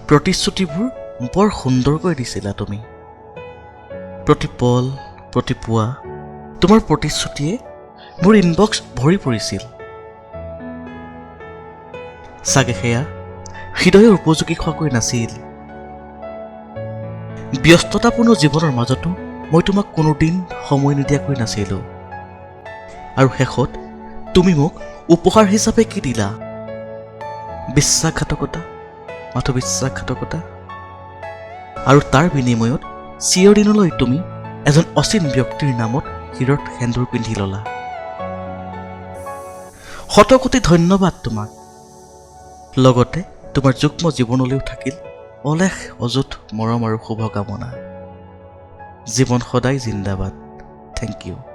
প্ৰতিশ্ৰুতিবোৰ বৰ সুন্দৰকৈ দিছিলা তুমি। প্ৰতি পল, প্ৰতি পুৱা তোমাৰ প্ৰতিশ্ৰুতিয়ে মোৰ ইনবক্স ভৰি পৰিছিল। চাগে সেয়া হৃদয়ৰ উপযোগী হোৱাকৈ নাছিল। ব্যস্ততাপূৰ্ণ জীৱনৰ মাজতো মই তোমাক কোনোদিন সময় নিদিয়াকৈ নাছিলোঁ। আৰু শেষত তুমি মোক উপহাৰ হিচাপে কি দিলা? বিশ্বাসঘাতকতা, মাথো বিশ্বাসঘাতকতা। আৰু তাৰ বিনিময়ত চিৰদিনলৈ তুমি এজন অচিন ব্যক্তিৰ নামত শিৰত সেন্দুৰ পিন্ধি ল'লা। শতকোটি ধন্যবাদ তোমাক। লগতে তোমাৰ যুগ্ম জীৱনলৈও থাকিল অলেখ অযুত মৰম আৰু শুভকামনা। জীৱন সদায় জিন্দাবাদ। Thank you.